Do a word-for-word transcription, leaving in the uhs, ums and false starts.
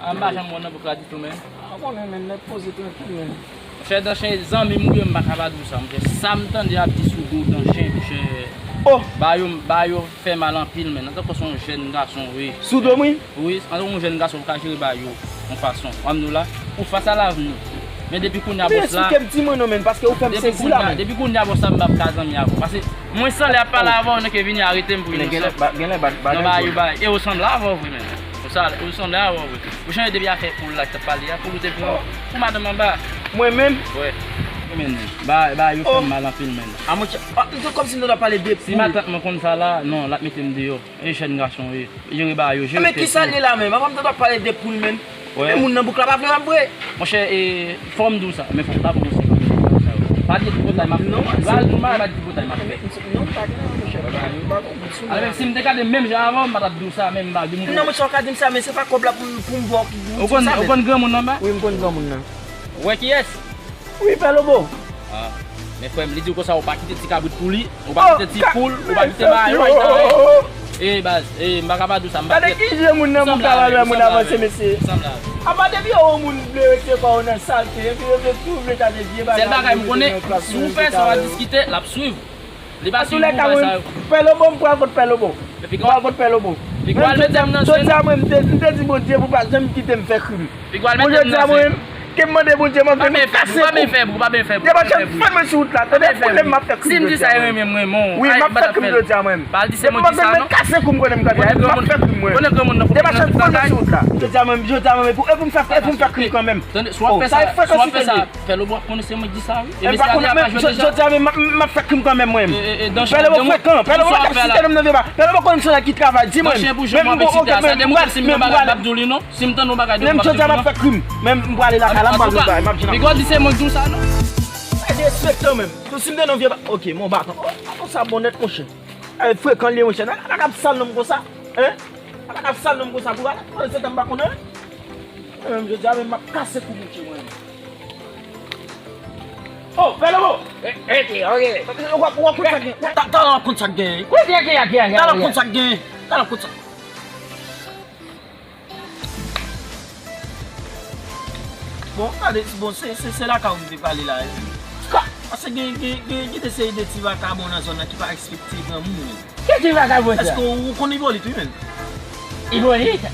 An m pa janm wè w nan bouk la ditou, men. A konnen, men, nèg poze trankil, men. Monchè, Danchen, zanmi m ou ye, m pa ka pa di w sa, monchè. Sa m tande y ap di sou do Danchen, monchè. Oh! Bagay yo, bagay yo fè mal anpil, men. Antanke w se yon jèn gason, wi. Sou do m, wi. Wi, antanke yon jèn gason, ou ka jere bagay yo yon fason. W ap di w la, ou fas a lavni. Men depi kounye a, bòs la. Esplike m ti mwen non, men, paske ou fè m sezi la, men. Depi kounye a, bòs la, m p ap ka zanmi avè w. Paske mwen sanble ap pale avè w, nan ke vini arete m pou inosans. Gen lè, ba- gen lè, ba- bagay yo bay. E ou sanble avè w vre, men. Ou sa, ou sanble avè w vre. Ou chanje depi afè poul la ki t ap pale a, poul ou te pran pou madanm anba. Mwen menm? Wè. Wi, men, ba- bagay yo fè m mal anpil, men. A, monchè, a, se kòmsi nou ta pale de poul. Si matant mwen konn sa la, non, l ap mete m deyò. E jèn gason, wi. Jere bagay yo, jere tèt ou. Men kisa l ye la menm? Apa m tande w ap pale de poul menm? Wè. Men moun nan bouk la pa vle wè m vre. Monchè, e, fò m di w sa, men fò w ta pran yon sèl nan sa yo. Pa di tripotay m ap fè. Non, m pral di w, m pa di tripotay m ap fè. Non, m pa gen anyen, monchè. M pa gon goud sou mwen. Alò, menm si m te gade menm jan avè w, m pa t ap di w sa, men m pa di m. Non, monchè, w ka di m sa, men se pa kòb la pou m, pou m ba w ki goud sou sa, men. Ou konn, ou konn granmoun nan, ba? Wi, m konn granmoun nan. Ou wè kiyès? Wi, Pè Lobo. Ah, men frè m, li di w konsa, ou pa kite ti kabrit pou li, ou pa kite ti poul, ou pa kite bagay, ou pa kite anyen. E baz, e m pa ka pa di w sa, m pa kite. Gade ki je moun nan, moun ka wè moun avanse, mesye. Apa depi yon moun vle rete kò w nan salte, epi yo vle tou vle gade vye bagay. Sèl bagay m konnen, si w fè sa, w a diskite, l ap swiv. Li pa swiv mouvman sa yo. Pè Lobo, m pral kot Pè Lobo. M pral kot Pè Lobo. Jodi a mwen, m te, m te di Bondye pou pa janm kite m fè krim. Bon, jodi a mwen, ke m mande Bondye, mwen vle m kase kou. Depi w ap fè mwen sou wout la, tande, kounye m ap fè krim jodi a mwen. Wi, m ap fè krim jodi a mwen. Depi w ap vle m kase kou m konnen m kanpe a, m ap fè krim mwen. Depi w ap fè mwen sou wout la. Jodi a mwen, jodi a mwen, e pou, e pou m fè, e pou m fè krim kanmenm. Sa e frekan si tande. Fè Lobo ap konnen se mwen ki di sa, wi. E mesye a deja pa jwe deja. Jodi a menm, m ap, m ap fè krim kanmenm, mwen. Fè Lobo frekan, Fè Lobo pa ka site nonm nan vye ba. Fè Lobo konnen se yon nèg ki travay, di mwen. Menm bon, oke, menm m pral, menm jodi a m ap fè krim. Menm m prale lakay la, m pral jwenn bagay, m ap jwenn. Bigòd, li se mwen ki di w sa, non? Derespektan menm. Si m te nan vye ba, oke, mon batan. Oh, batan sa bon nèt, monchè. Frekan li ye, monchè. Nèg la pa ka ap sal nonm konsa. Hein? Nèg la pa ka ap sal nonm konsa pou bagay. Pandan se tan m pa konnen. Mwen menm jodi a menm m ap kase kou monchè mwen. Oh, Pè Lobo! Rete, ok. W ap, w ap konn sa k gen. Talè w ap konn sa k gen. Talè w ap konn sa k gen. Talè w ap konn sa. Bon, gade, bon, se, se, se lakay ou m te pale la. Paske gen, gen, gen, gen de seri de ti vakabon nan zòn nan ki pa respekte granmoun. Ki ti vakabon sa? Èske ou konn Ipolit, wi, menm? Ipolit?